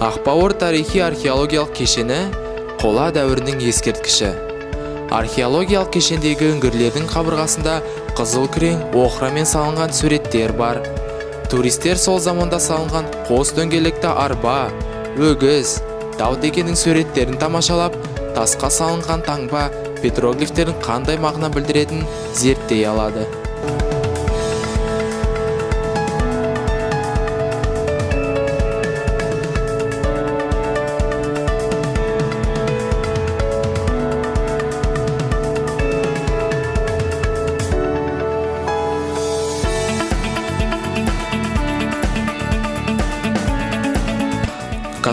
Ақбауыр тарихи археологиялық кешені қола дәуірінің ескерткіші. Археологиялық кешендегі үңгірлердің қабырғасында қызыл күрең охрамен салынған суреттер бар. Туристер сол заманда салынған қос дөңгелекті арба, өгіз, таутекенің суреттерін тамашалап, тасқа салынған таңба петроглифтердің қандай мағына білдіретінін зерттей алады.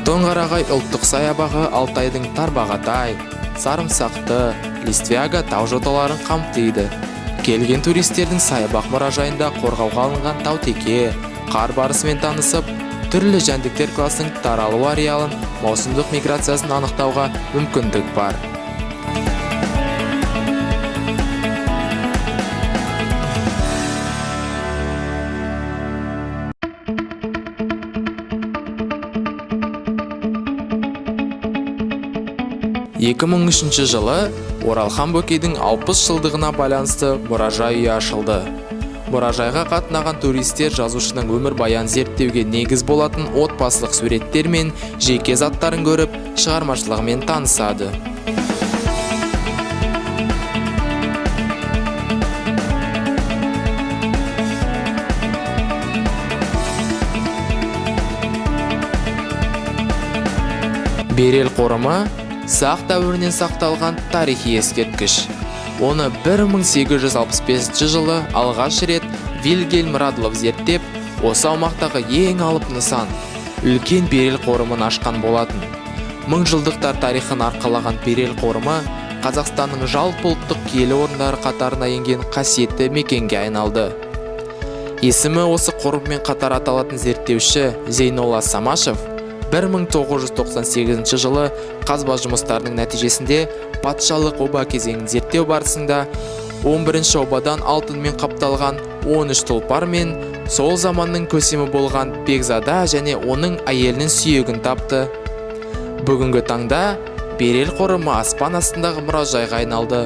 Катон-Қарағай ұлттық саябағы Алтайдың Тарбағатай, Сарымсақты, Листвяга тау жоталарын қамтиды. Келген туристердің саябақ мұражайында қорғауға алынған таутеке, қар барысымен танысып, түрлі жәндіктер класының таралу ареалын, маусымдық миграциясын анықтауға мүмкіндік бар. 2003 жылы Оралхан Бөкейдің 60 жылдығына байланысты мұражай үйі ашылды. Мұражайға қатынаған туристер жазушының өмірбаянын зерттеуге негіз болатын отбасылық суреттер мен жеке заттарын көріп, шығармашылығымен танысады. Берел қорымы сақ дәуірінен сақталған тарихи ескерткіш. Оны 1865 жылы алғаш рет Вильгельм Радлов зерттеп, осы аумақтағы ең алып нысан үлкен Берел қорымын ашқан болатын. Мыңжылдықтар тарихын арқалаған Берел қорымы Қазақстанның жалпы ұлттық киелі орындары қатарына енген қасиетті мекенге айналды. Есімі осы қорыммен қатар аталатын зерттеуші Зейнолла Самашев 1998 жылы қазба жұмыстарының нәтижесінде патшалық оба кезеңін зерттеу барысында 11 обадан алтынмен қапталған 13 тұлпар мен сол заманның көсемі болған бекзада және оның әйелінің сүйегін тапты. Бүгінгі таңда Берел қорымы аспан астындағы мұражайға айналды.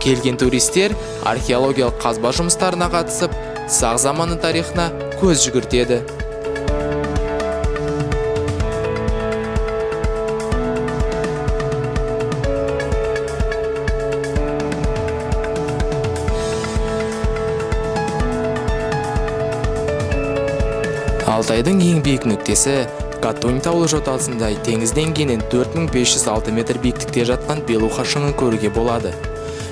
Келген туристер археологиялық қазба жұмыстарына қатысып, сақ заманы тарихына көз жүгіртеді. Алтайдың ең биік нүктесі Катунь таулы жотасында теңіз деңгейінен 4506 метр биіктікте жатқан Белуха шыңын көруге болады.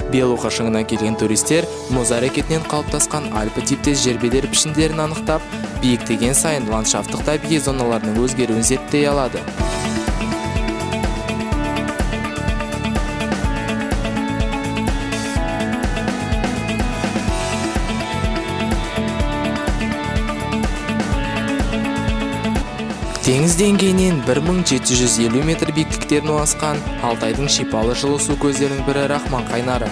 Белуха шыңына келген туристер мұз әрекетінен қалыптасқан альпі типтес жер бедері пішіндерін анықтап, биіктеген сайын ландшафттық табиғи зоналарының өзгеруін зерттей алады. Теңіз деңгейінен 1750 метр биіктікте орналасқан Алтайдың шипалы жылы су көздерінің бірі Рахман қайнары.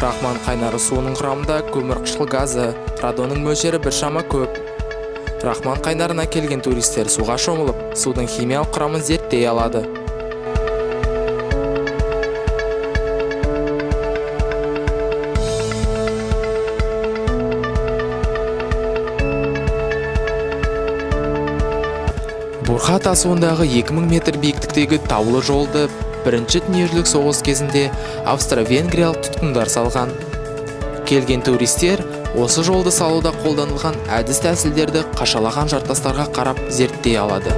Рахман қайнары суының құрамында көмірқышқыл газы, радонның мөлшері біршама көп. Рахман қайнарына келген туристер суға шомылып, судың химиялық құрамын зерттей алады. Бурхат асуындағы 2000 метр биіктіктегі таулы жолды Бірінші дүниежүзілік соғыс кезінде австро-венгриялық тұтқындар салған. Келген туристер осы жолды салуда қолданылған әдіс-тәсілдерді қашалаған жартастарға қарап зерттей алады.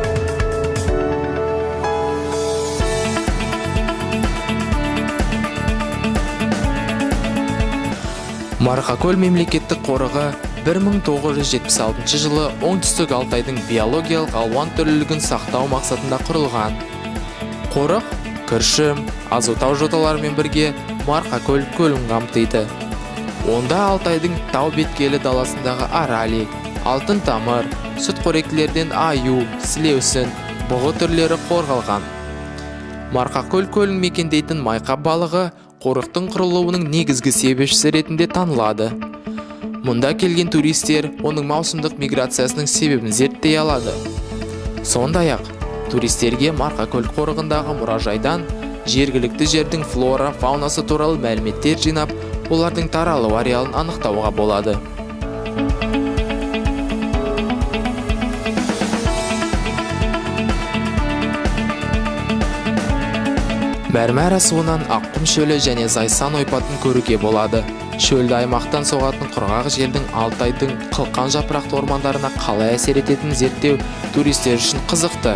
Марқакөл мемлекеттік қорығы 1976 жылы Оңтүстік Алтайдың биологиялық алуан түрлілігін сақтау мақсатында құрылған. Қорық Күршім, Азутау жоталарымен бірге Марқакөл көлін қамтиды. Онда Алтайдың тау беткейлі даласындағы арали, алтын тамыр, сүтқоректілерден аю, сілеусін, бұғы түрлері қорғалған. Марқакөл көлін мекендейтін майқа балығы қорықтың құрылуының негізгі себепшісі ретінде танылады. Мұнда келген туристер оның маусымдық миграциясының себебін зерттей алады. Сондай-ақ, Туристерге Марқакөл қорығындағы мұражайдан жергілікті жердің флора, фаунасы туралы мәліметтер жинап, олардың таралу ареалын анықтауға болады. Мәрмәр асуынан Аққұм шөлі және Зайсан ойпатын көруге болады. Шөлді аймақтан соғатын құрғақ желдің Алтайдың қылқан жапырақты ормандарына қалай әсер ететінін зерттеу туристер үшін қызықты.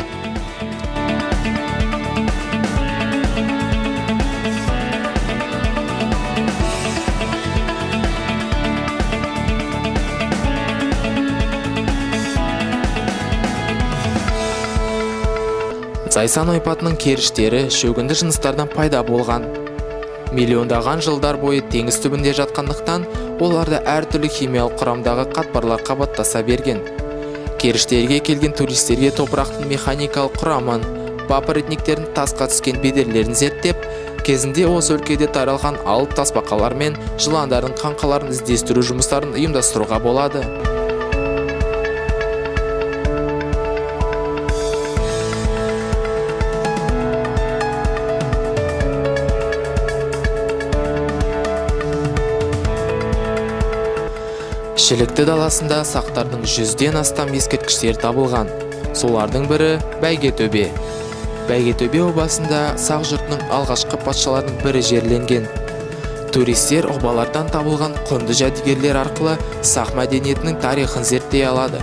Зайсан ойпатының керіштері шөгінді жыныстардан пайда болған. Миллиондаған жылдар бойы теңіз түбінде жатқандықтан, оларда әртүрлі химиялық құрамдағы қатпарлар қабаттаса берген. Керіштерге келген туристерге топырақтың механикалық құрамын, папоротниктердің тасқа түскен бедерлерін зерттеп, кезінде осы өлкеде таралған алып тасбақалар мен жыландардың қаңқаларын іздестіру жұмыстарын ұйымдастыруға болады. Шілікті даласында сақтардың 100-ден астам ескерткіштері табылған. Солардың бірі Бәйгетөбе. Бәйгетөбе обасында сақ жұртының алғашқы патшаларының бірі жерленген. Туристер обалардан табылған құнды жәдігерлер арқылы сақ мәдениетінің тарихын зерттей алады.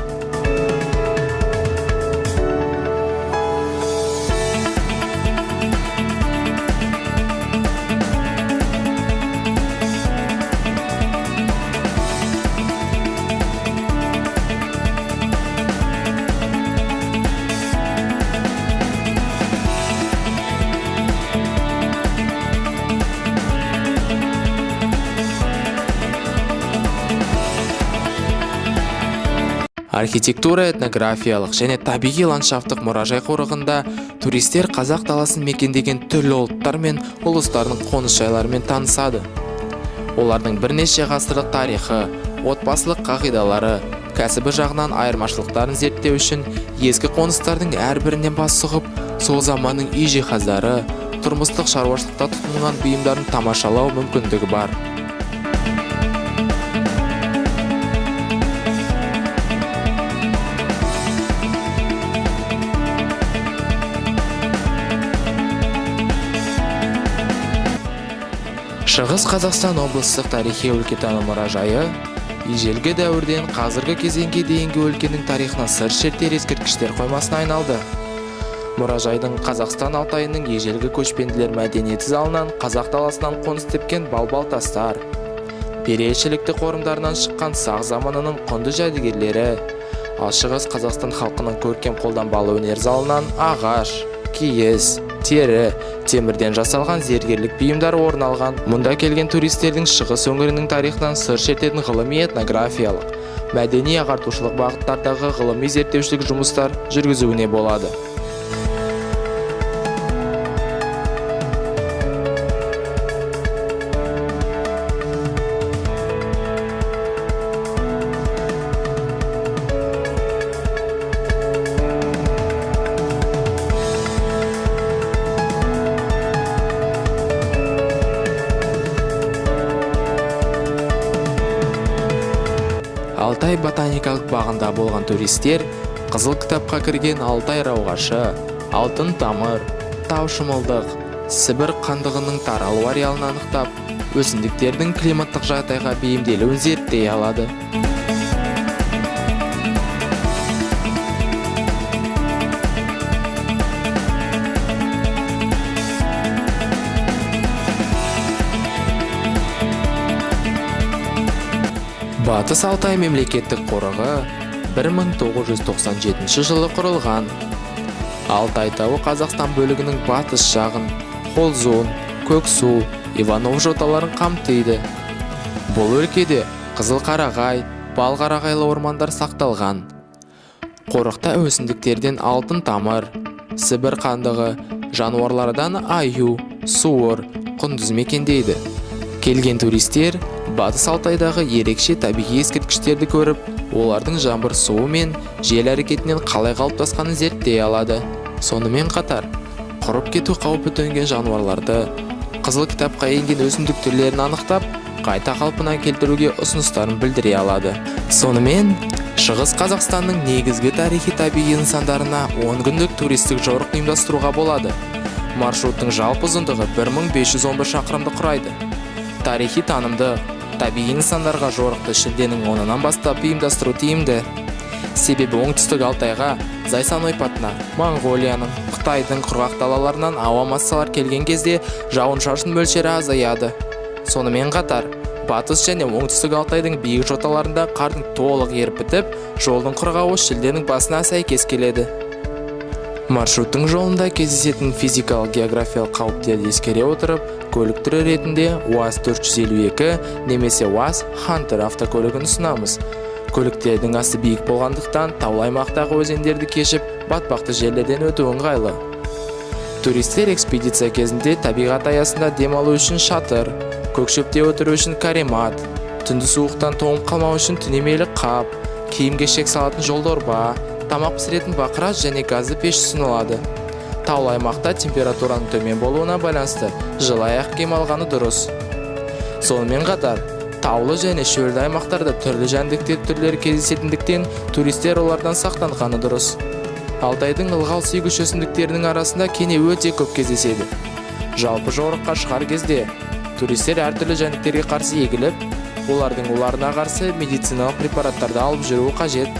Архитектура этнографиялық және табиғи ландшафтық мұражай қорығында туристер қазақ даласын мекендеген түрлі ұлттар мен ұлыстардың қоныс жайларымен танысады. Олардың бірнеше ғасырлық тарихы, отбасылық қағидалары, кәсібі жағынан айырмашылықтарын зерттеу үшін ескі қоныстардың әрбіріне бас сұғып, сол заманның үй жиһаздары, тұрмыстық шаруашылықта тұтынылған бұйымдарын тамашалау мүмкіндігі бар. Шығыс Қазақстан облыстық тарихи өлкетану мұражайы ежелгі дәуірден қазіргі кезеңге дейінгі өлкенің тарихына сыр шертер ескерткіштер қоймасына айналды. Мұражайдың Қазақстан Алтайының ежелгі көшпенділер мәдениеті залынан қазақ даласынан қоныс тепкен балбал тастар, Берел-Шілікті қорымдарынан шыққан сақ заманының құнды жәдігерлері, ал Шығыс Қазақстан халқының көркем қолданбалы өнер залынан ағаш, киіз, тері, темірден жасалған зергерлік бұйымдар орын алған. Мұнда келген туристердің шығыс өңірінің тарихынан сыр шертетін ғылыми этнографиялық, мәдени ағартушылық бағыттардағы ғылыми зерттеушілік жұмыстар жүргізуіне болады. Алтай ботаникалық бағында болған туристер қызыл кітапқа кірген Алтай рауғашы, алтын тамыр, тау шымылдық, Сібір қандығының таралу ареалын анықтап, өсімдіктердің климаттық жағдайға бейімделуін зерттей алады. Батыс Алтай мемлекеттік қорығы 1997 жылы құрылған. Алтай тауы Қазақстан бөлігінің батыс жағын, Холзун, Көксу, Иванов жоталарын қамтиды. Бұл өлкеде қызыл қарағай, бал қарағайлы ормандар сақталған. Қорықта өсімдіктерден алтын тамыр, Сібір қандығы, жануарлардан аю, суыр, құндыз мекендейді. Келген туристер Батыс Алтайдағы ерекше табиғи ескерткіштерді көріп, олардың жаңбыр суы мен жел әрекетінен қалай қалыптасқанын зерттей алады. Сонымен қатар, құрып кету қаупі төнген жануарларды, қызыл кітапқа енген өсімдік түрлерін анықтап, қайта қалпына келтіруге ұсыныстарын білдіре алады. Сонымен, Шығыс Қазақстанның негізгі тарихи табиғи нысандарына 10 күндік туристік жорық ұйымдастыруға болады. Маршруттың жалпы ұзындығы 1511 шақырымды құрайды. Тарихи танымды табиғи нысандарға жорықты шілденің 10-ынан бастап ұйымдастыру тиімді. Себебі оңтүстік Алтайға, Зайсан ойпатына, Моңғолияның, Қытайдың құрғақ далаларынан ауа массалар келген кезде жауын-шашын мөлшері азаяды. Сонымен қатар, батыс және оңтүстік Алтайдың биік жоталарында қардың толық еріп бітіп, жолдың құрғауы шілденің басына сәйкес келеді. Маршруттың жолында кездесетін физикалық, географиялық қауіптерді ескере отырып, көлік түрі ретінде УАЗ 452 немесе УАЗ Хантер автокөлігін ұсынамыз. Көліктердің асты биік болғандықтан, таулы аймақтағы өзендерді кешіп, батпақты жерлерден өту ыңғайлы. Туристер экспедиция кезінде табиғат аясында демалу үшін шатыр, көк шөпте отыру үшін каремат, түнді суықтан тоңып қалмау үшін түнемелі қап, киім кешек салатын жолдорба, тамақ пісіретін бақыраш және газды пеш ұсынылады. Таулы аймақта температураның төмен болуына байланысты жылы аяқ киім алғаны дұрыс. Сонымен қатар, таулы және шөлді аймақтарда түрлі жәндіктер түрлері кездесетіндіктен, туристер олардан сақтанғаны дұрыс. Алтайдың ылғал сүйгіш өсімдіктерінің арасында кене өте көп кездеседі. Жалпы, жорыққа шығар кезде туристер әртүрлі жәндіктерге қарсы егіліп, олардың уларына қарсы медициналық препараттарды алып жүруі қажет.